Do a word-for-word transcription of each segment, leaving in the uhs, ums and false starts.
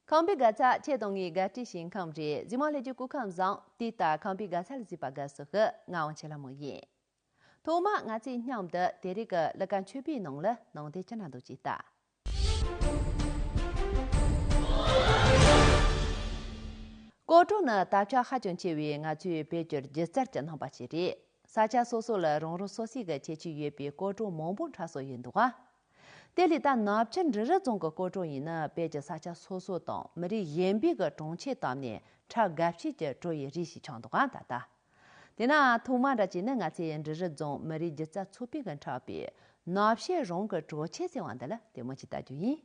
ཁམས་པའི་དགའ་ཚལ་ཁྱེད་དང་ངའི་དགའ་སྤྲོའི་ཞིང་ཁམས་རེད། གཟིགས་མོ་ལྷན་རྒྱས་སྐུ་ཁམས་བཟང་། དེ་ལྟར་ཁམས་པའི་དགའ་ཚལ་གཟིགས་པར་དགའ་བསུ་ཞུ། ང་དབང་ཆེ་ལྷ་མོ་ཡིན། ཐོག་མར་ང་ཚོས་མཉམ་དུ་དེ་རིང་གི་ལི་ཀ་མཆོད་པའི་ནང་ལ་ནང་དོན་ཅི་འདྲ་འདུག་ཅེས་ལྟ། སྐོར་བྲོ་ནི་དར་ཁྱབ་ཧ་ཅང་ཆེ་བའི་ང་ཚོའི་བོད་ཀྱི་སྒྱུ་རྩལ་གྱི་རྣམ་པ་ཞིག་རེད། ས་ཆ་སོ་སོ་ལ་རང་རང་སོ་སོའི་གི་ཁྱད་ཆོས་ཡོད་པའི་སྐོར་བྲོ་མང་པོ་འཁྲབ་སྲོལ་ཡོད་འདུག་ག། དེ་ལས་ད་ནག་ཆུ་འབྲི་རུ་རྫོང་གི་སྐོར་བྲོ་ཡིན་ན་བོད་ཀྱི་ས་ཆ་སོ་སོ་དང་མི་རིགས་གཞན་པའི་གི་གྲོང་ཁྱེར་བཏབ་ནས་འཁྲབ་དགའ་བྱེད་ཀྱི་བྲོ་ཡི་རིགས་ཤིག་ཆགས་འདུག་ག་ད་ལྟ། དེས་ན་ཐོག་མ་འདྲ་བྱས་ན་ང་ཚོས་འབྲི་རུ་རྫོང་མི་རིགས་སྒྱུ་རྩལ་ཚོགས་པའི་གི་འཁྲབ་པའི་ནག་བྱེ་རང་གི་བྲོ་ཆས་ཟེར་བ་འདི་ལ་དེ་མོ་ཅིག་ལྟ་རྒྱུ་ཡིན།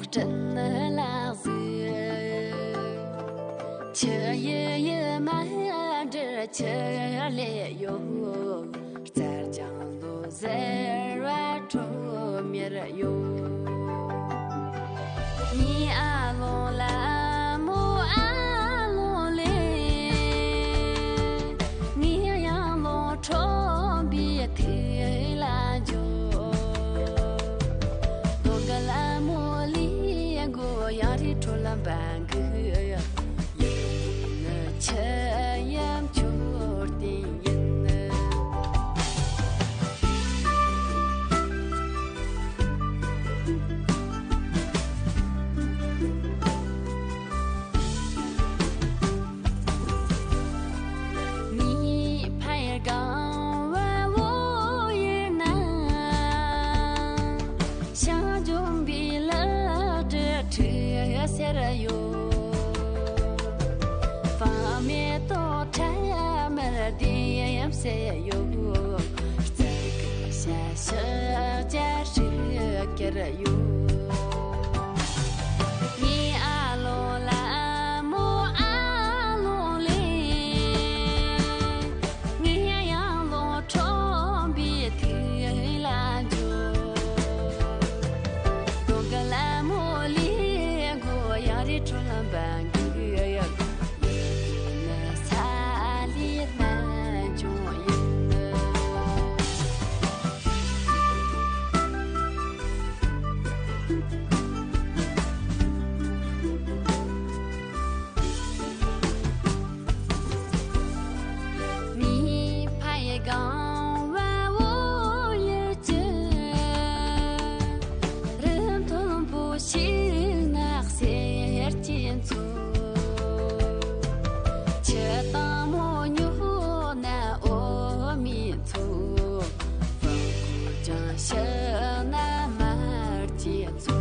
སྤྲིན་ལ་གཟིགས། ཆུ་ཡི་ཡི་མ་འདྲི་ཆུ་ལས་ཡོད། རྩལ་ལྗང་ལོ་ཟེར་བ་ཁྲོ་མེར་ཡོད། ངའི་ཨ་ལོང་ལ་མོ་ཨ་ལོང་ལེ། ངའི་ཡང་ལོང་ཁྲོམ་པའི་ཐིག་ལ་འཇོག་རྡོ་གི་ལ་མོ་ལི་མགོ་ཡང་རི་ཁྲོད་ལ་འབའ་འགུག་ཡིན་ནི་ཆུ་ཡམ་ཆུ་སྟེང་ཡིན་ནི། ངའི་ཕ་ཡུལ་གངས་བོན་པོ་ཡིན་ན། ཞིང་ལྗོན་པའི་ལ་དྲི་ཁྲི་སེར་ཡོད། བང་མེ་ཏོག་ཁྲ་མར་ལྡེམ་སེ་ཡོད། རྩྭ་ཁ་ཤ་ཤ་བྱ་ཧྲིག་གེར་ཡོད། ངའི་ཨ་ལོང་ལ་མོ་ཨ་ལོང་ལེ། ངའི་ཡང་ལོང་ཁྲོམ་པའི་ཐིག་ལ་འཇོག་རྡོ་གི་ལ་མོ་ལི་མགོ་ཡང་རི་ཁྲོད་ལ་འབའ་འགུག་ཡིན་ནི་ས་ལི་ན་འཇོག་ཡིན་ནི། ངའི་ཕ་ཡུལ་གངས་བོན་པོ་ཡུལ་གྱི་རི་མཐོན་པོ་ཞིག་ན་གསེར་གྱི་མཚོ། ཆུ་དྭངས་མོ་ཉུལ་ན་འོ་མའི་མཚོ། བོན་སྐོར་ལྗང་ཞིང་ན་མར་གྱི་མཚོ།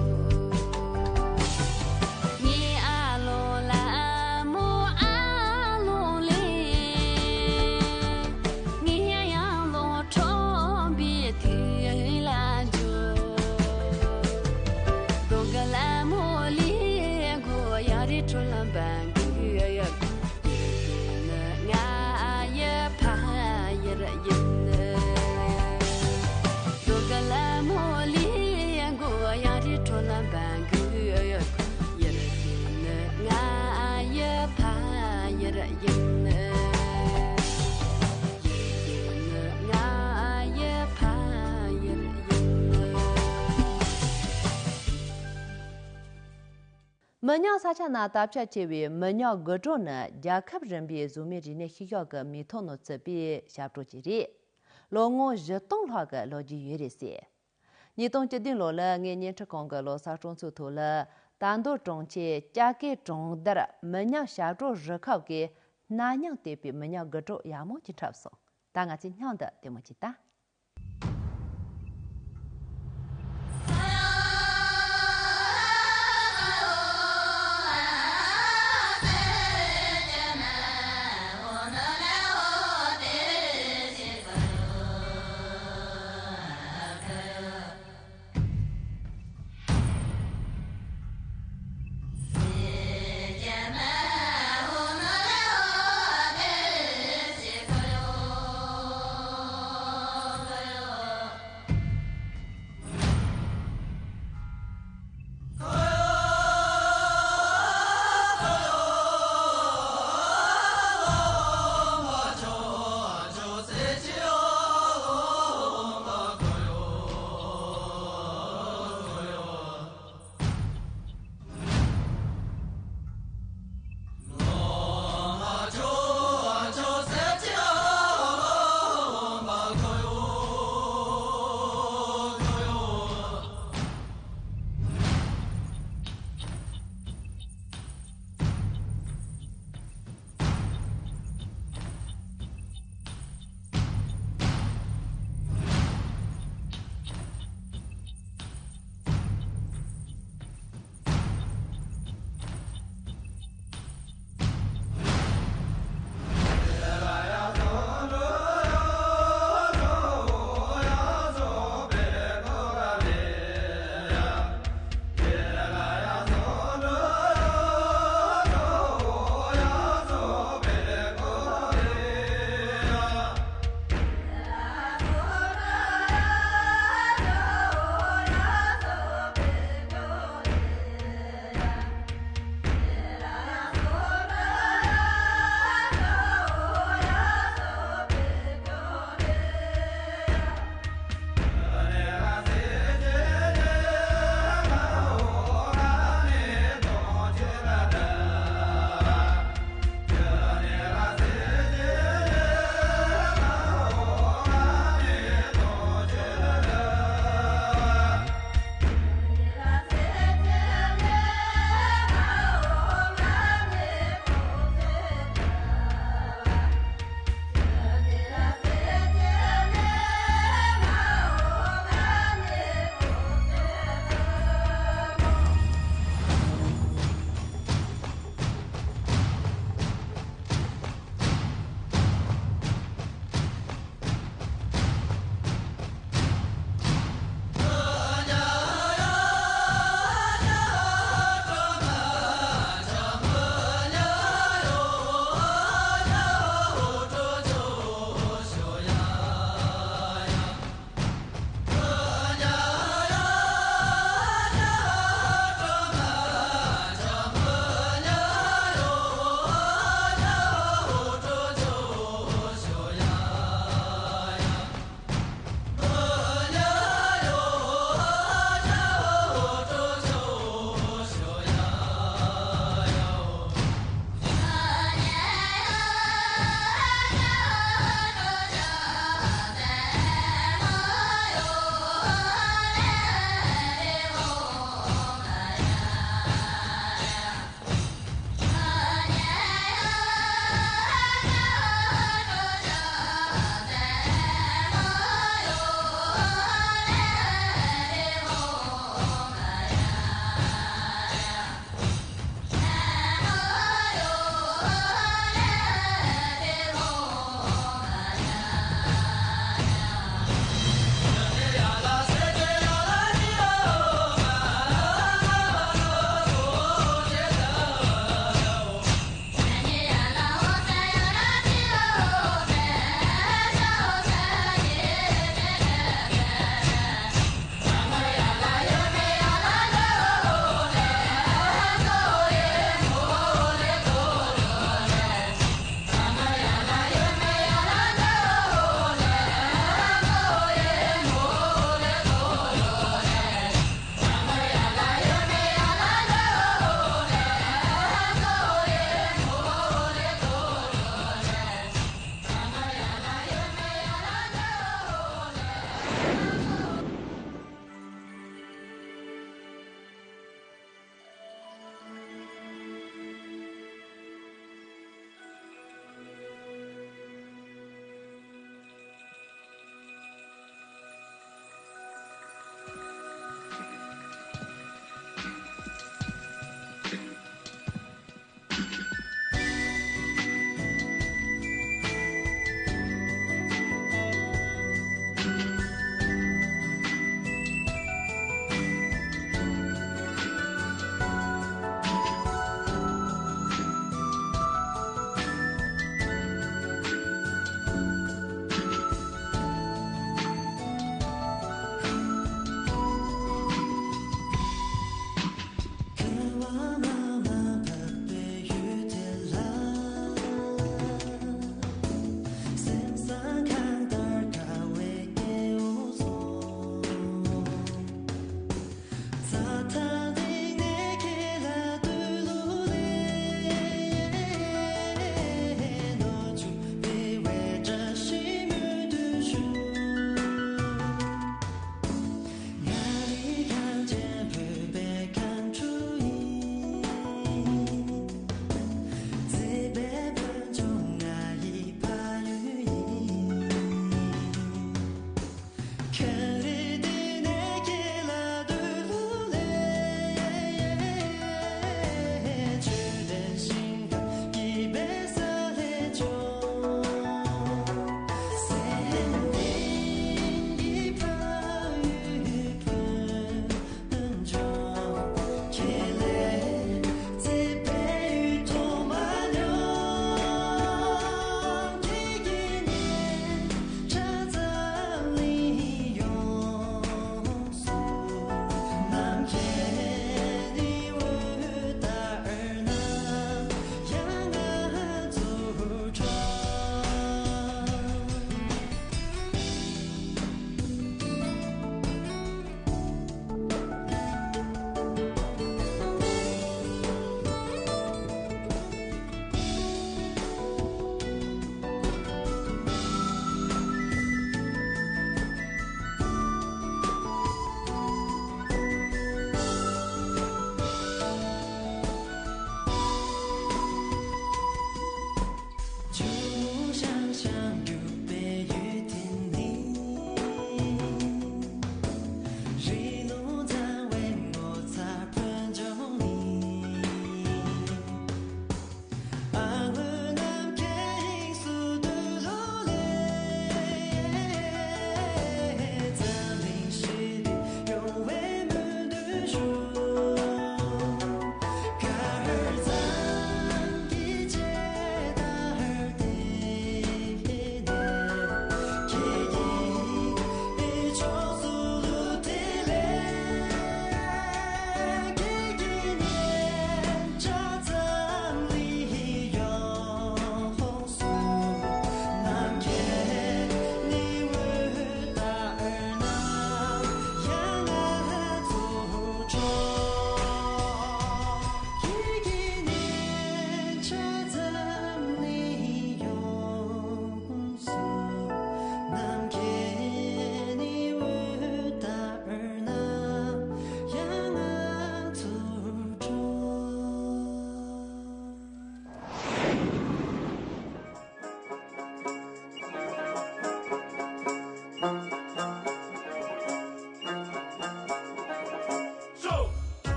ངའི་ཨ་ལོང་ལ་མོ་ཨ་ལོང་ལེ། ངའི་ཡང་ལོང་ཁྲོམ་པའི་ཐིག་ལ་འཇོག་རྡོ་གི་ལ་མོ་ལི་མགོ་ཡང་རི་ཁྲོད་ལ་འབའ་འགུག་ཡིན་ནི་ང་ཡི་ཕ་ཡུལ་ཡིན་ནི། རྡོ་གི་ལ་མོ་ལི་མགོ་ཡང་རི་ཁྲོད་ལ་འབའ་འགུག་ཡིན་ནི་ང་ཡི་ཕ་ཡུལ་ཡིན་ནི། ཡིན་ནི་ང་ཡི་ཕ་ཡུལ་ཡིན་ནི། མི་ཉག་ས་ཆ་ནང་དར་ཁྱབ་ཆེ་བའི་མི་ཉག་དགུ་བྲོ་ནི་རྒྱལ་ཁབ་རིམ་པའི་གཟུགས་མེད་རིག་གནས་ཤུལ་བཞག་གི་མིག་ཐོག་ནས་བརྩིས་པའི་ཞབས་བྲོ་ཅིག་རེད། ལོ་ངོ་བཞི་སྟོང་ལྷག་གི་ལོ་རྒྱུས་ཡོད་རེད་ཟེར། ཉིས་སྟོང་བཅུ་བདུན་ལོ་ལ་ངས་བརྙན་འཕྲིན་ཁང་གི་ལོ་གསར་སྲུང་ཚུའི་ཐོག་ལ་དར་མདོ་གྲོང་ཁྱེར་སྐྱ་ཀེ་གྲོང་རྡལ་མི་ཉག་ཞབས་བྲོ་རུ་ཁག་གི་སྣ་མཉམ་བཏེགས་པའི་མི་ཉག་དགུ་བྲོ་ཡག་མོ་ཅིག་འཁྲབ་སོང་། ད་ང་ཚོས་མཉམ་དུ་ལྟད་མོ་ཅིག་ལྟ།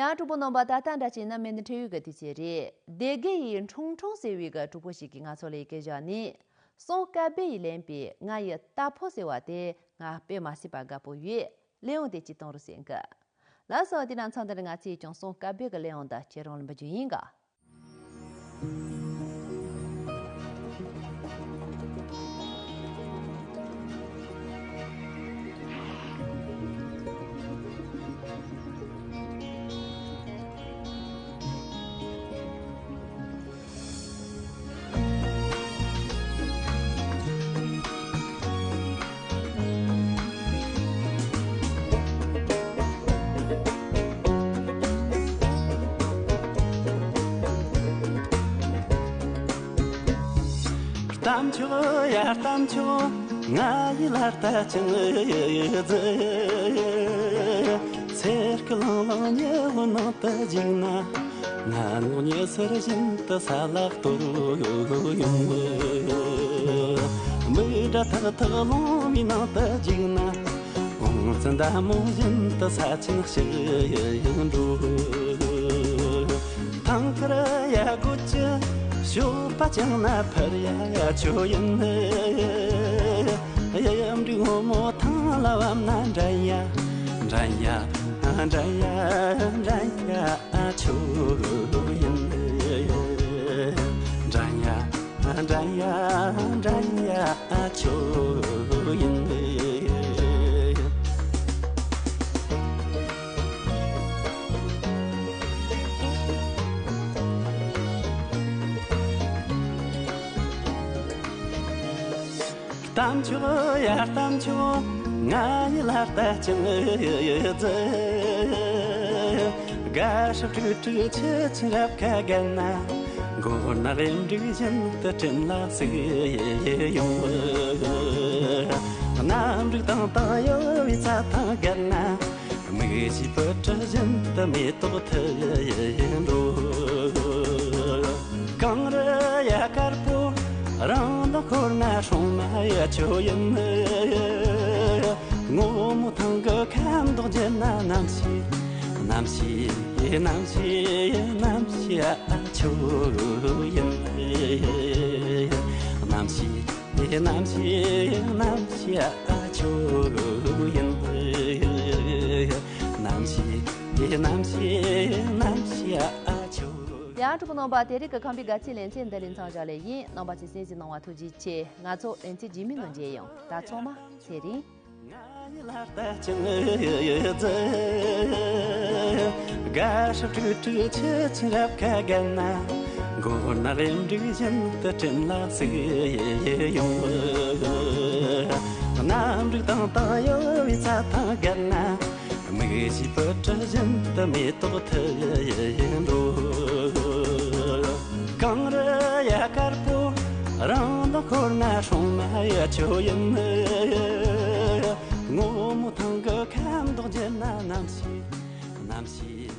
ཡང་གྲོགས་པོ་རྣམ་པ། ད་ལྟ་འདྲ་བྱས་ན་མེ་འདི་འཕྲེད་ཡོད་ཀྱི་དུས་ཚོད་རེད། སྡེ་དགེ་ཡི་ཁྲུང་ཁྲུང་ཟེར་བའི་གི་གྲོགས་པོ་ཞིག་གིས་ང་ཚོ་ལ་ཡི་གེ་བཞག་ནས། སྲོང་དཀར་པོ་ཡིས་ལེན་པའི་ང་ཡི་རྟ་ཕོ་ཟེར་བ་དེ་ང་དཔེ་མ་སྲིད་པ་དགའ་པོ་ཡོད། ལེན་ཡོང་དེ་ཅིག་གཏོང་རོགས་ཟེར་གི། ལགས་སོ། དེ་ན་མཚམས་འདིར་ང་ཚོས་ཀྱང་སྲོང་དཀར་པོ་གི་ལེན་ཡོང་དང་ཁྱེད་རང་ལ་འབུལ་རྒྱུ་ཡིན་ག། གཏམ་མཆོག་ཡ་གཏམ་མཆོག་ང་ཡི་ལ་ལྟ་ཅིང་ཟེར། ཚེར་ཁ་ལང་ལང་ཉི་འོད་ནང་དུ་འཇིགས་ན། ང་ངོ་ཉེ་སར་བཞིན་དུ་ས་ལ་གཏོར་ཡོང་བ། མིག་སྒྲ་ཐག་ཐག་ལོང་བའི་ནང་དུ་འཇིགས་ན། འོང་ཙི་མདའ་མོ་བཞིན་དུ་ས་ཆེན་ཞིག་ཡིན་འགྲོ། ཐང་དཀར་ཡ་སྒོ་ཅི་ཞོགས་པ་ཅང་ན་ཕར་ཡ་ཆོ་ཡིན། ཡ་ཡ་འབྲུག་སྔོན་མོ་ཐང་ལ་བབས་ན་འགྲན་ཡ་འགྲན་ཡ་འགྲན་ཡ་འགྲན་ཡ། ཆོ་ཡིན། འགྲན་ཡ་འགྲན་ཡ་འགྲན་ཡ་ཆོ་ཡིན། གཏམ་མཆོག་ཡ་གཏམ་མཆོག་ང་ཡི་ལ་ལྟ་ཅིང་ཟེར། དགའ་སྲབ་ཀྲིག་ཀྲིག་ཆུ་ཆེན་རབ་ཁ་བརྒལ་ན། མགོ་ནག་ལེམ་འབྲུག་བཞིན་དུ་སྤྲིན་ལ་ཟུག་ཡོང་། གནམ་འབྲུག་དང་དང་གཡོ་བའི་རྩྭ་ཐང་བརྒལ་ན། མིག་ཆུའི་སྤུ་གྲི་བཞིན་དུ་མེ་ཏོག་འཐུ་འགྲོ། གངས་རི་ཡ་དཀར་པོ་རང་དུ་འཁོར་ན་སྲུང་མ་ཡ་ཆོ་ཡིན། སྔོན་མོ་ཐང་གི་ཁ་མདོག་བརྗེད་ན་གནམ་གཤིས། གནམ་གཤིས། གནམ་གཤིས། གནམ་གཤིས་ཨ་ཆོ་ཡིན། གནམ་གཤིས། གནམ་གཤིས། གནམ་གཤིས་ཨ་ཆོ་ཡིན། གནམ་གཤིས། གནམ་གཤིས། གནམ་གཤིས་ཨ་ཆོ། ཡང་གྲོགས་པོ་རྣམ་པ། དེ་རིང་གི་ཁམས་པའི་དགའ་སྐྱིད་ལེ་ཚན་འདི་ལ་མཚམས་བཞག་ལེ་ཡིན། རྣམ་པ་ཚོས་གསན་གཟིགས་གནང་བ་ཐུགས་རྗེ་ཆེ། ང་ཚོ་ལེ་ཚན་རྗེས་མའི་ནང་མཇལ་ཡོང་། ད་ཚང་མ་ཚེ་རིང་། ང་ཡི་ལ་ལྟ་ཅིང་ཟེར། དགའ་སྲབ་ཀྲིག་ཀྲིག་ཆུ་ཆེན་རབ་ཁ་བརྒལ་ན། མགོ་ནག་ལེམ་འབྲུག་བཞིན་དུ་སྤྲིན་ལ་ཟུག་ཡོང་། གནམ་འབྲུག་དང་དང་གཡོ་བའི་རྩྭ་ཐང་བརྒལ་ན། མིག་ཆུའི་སྤུ་གྲི་བཞིན་དུ་མེ་ཏོག་འཐུ་འགྲོ། གངས་རི་ཡ་དཀར་པོ་རང་དང་འཁོར་ན་སྲུང་མ་ཡ་ཁྱོད་ཡིན། ངོ་མོ་ཐང་གི་ཁ་མདོག་བརྗེད་ན་ནམ་ཞིག་ནམ་ཞིག་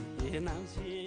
ནམ་ཞིག